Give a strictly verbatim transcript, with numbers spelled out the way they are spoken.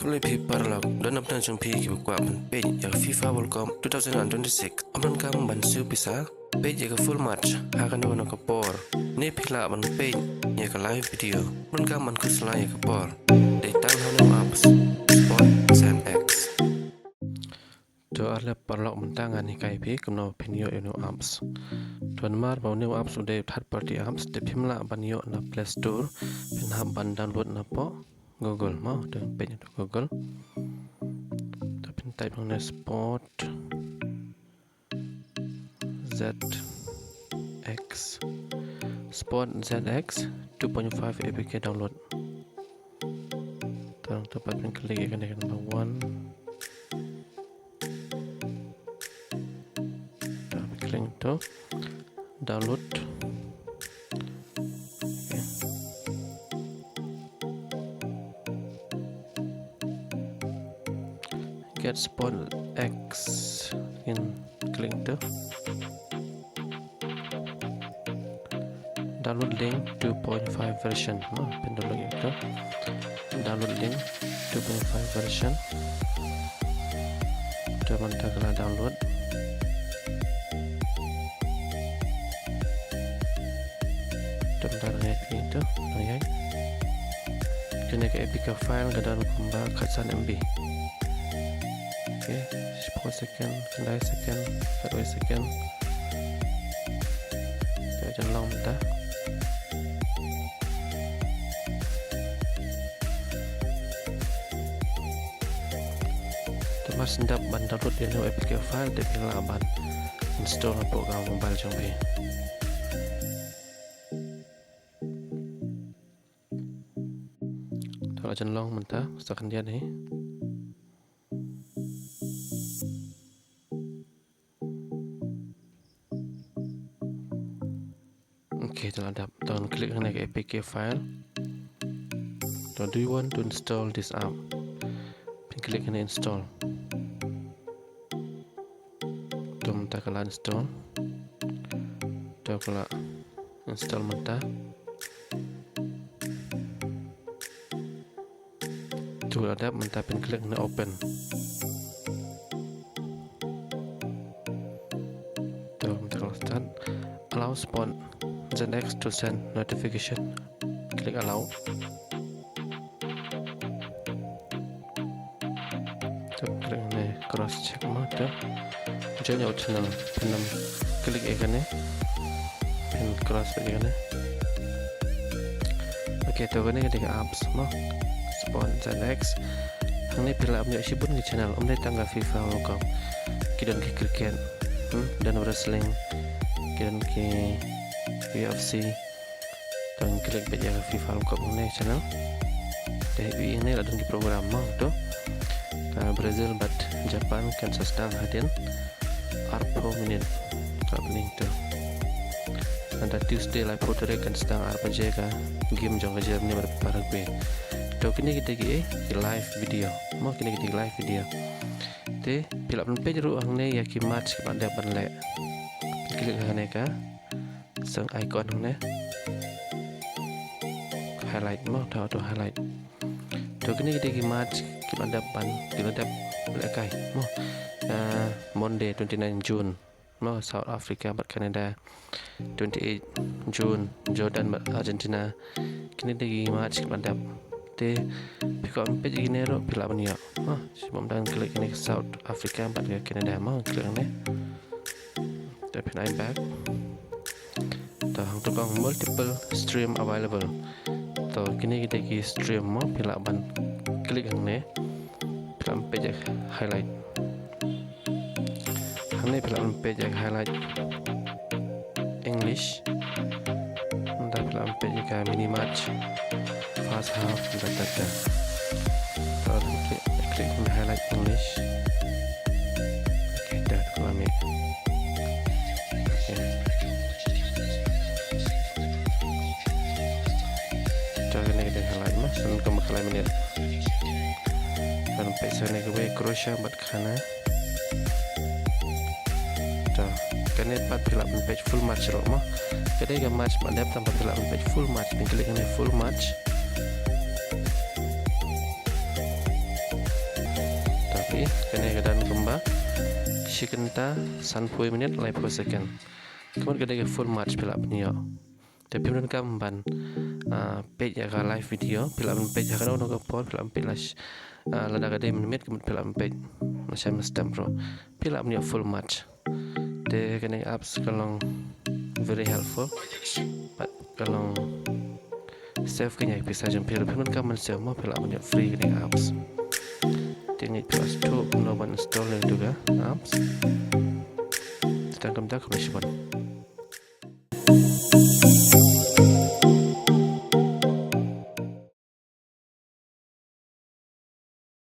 Khublei phi paralok, don na bynta jong phi kiba kwah ban peit ïa ka FIFA World Cup two thousand and twenty-six. Ym donkam ban siew pisa, peit ïa ka full match ha kano kano ka por. Ne phi lah ban peit ïa ka live video, ym donkam ban khuslai ïa ka por. Dei tang ha une u apps, Sport Z X. To, ale paralok, mynta ngan hikai phi kumno phin ïoh ïa une u apps. To, namar ba une u apps u dei third party apps, te phim lah ban ïoh na Play Store, phin hap ban download na poh Google mo, to peit na Google. To phin type hangne Sport Z X. Sport Z X two point five A P K download. To, to pat phin click ïa kane ka number one. To, phin click to download. Okay. Get Sport X, phin click to download link two point five version. No, phin download ïa to. Download link two point five version. To mynta ka la download. To mynta ngan ïaid ïa to, ngan ïaid. Kane ka A P K file ka don kumba khatsan M B. Okay, shiphew second, khyndai second, khatwei second. Te jan long mynta. Te mar shen dep ban download ïa une u A P K file te phi lah ban install hapoh ka mobile jong phi. Te la jan long mynta sa khyndiat hi. Okay, te la dep. To click hangne ka A P K file. To, do you want to install this app? Phin click hangne install. To mynta ka la install. To ka la install mynta. To la dep, mynta phin click na open. To mynta ka la start. Allow Sport Z X to send notification. Click allow. To click na cross check mo to. Join our channel. Phin ym click ïa kane. Phin cross ïa kane. Okay, to kane ka dei ka apps mo, Sport Z X. Hangne phi lah ban ïoh shibun ki channel, ym dei tang ka FIFA World Cup. Ki don ki cricket, hmm, don wrestling, ki don ki U F C. To ngan click beit ïa ka FIFA World Cup hangne channel. Te hangne la don ki program mo to. Ka Brazil bad Japan kan sa sdang hadien arphew minit. Hapdeng to. Nangta Tuesday laiphew tarik kan sdang ar baje ka game jong ka Germany bad Paraguay. To kine kita ki, eh, ki live video. Mo kine kita ki live video. Te phi lah ban peit ruh hangne ïa ki match kiba dep ban leh. Click hangne ka seng icon hangne. Highlight mo, thaw to highlight. To kine ki dei ki match kiba dep ban, kiba dep lehkai mo. Ah, Monday twenty-nine June mo, South Africa bad Canada. Twenty-eight June, Jordan bad Argentina. Kine dei ki match kiba dep. Te phi kwah ban peit ïa kine ruh phi lah ban ïoh. Mo, shu bam dang click kine South Africa bad ka Canada mo, click hangne. Te phin ai back. To hangto ka ong multiple stream available. To kine kita ki stream mo, phi lah ban click hangne. Phi lah ban peit ïa highlight. Hangne phi lah ban peit ïa highlight English. Nda phi lah ban peit ïa ka mini match, first half, nda ta ta. To click, click on highlight English. Okay, ta ta la mih. Okay. To kane ka dei highlight mo, sa kawei ka minit. Ban peit sa kane kawei Croatia bad Ghana. To kane pat phi lah ban peit full match ruh mo. Ka dei ka match ba dep tang ba phi lah ban peit full match. Phin click kane full match. Kane ka don kumba shi kynta sanphew minit laiphew second. Ka mut kane ka full match phi lah ban ïoh. Te phim donkam ban, ah, peit ïa ka live video, phi lah ban peit ha kano kano ka por, phi lah ban peit la sh-, ah, lada ka dei mynmiet ka mut phi lah ban peit la shai mynstep ruh. Phi lah ban ïoh full match. Te kane ka apps ka long very helpful. Bad ka long safe ka ïa pisa jong phi ruh, phim donkam ban siew mo, phi lah ban ïoh free kane ka apps. Te ngeit phi lah shuh kumno ban install ïa kane ka apps. Te tang kumta, khublei shibun.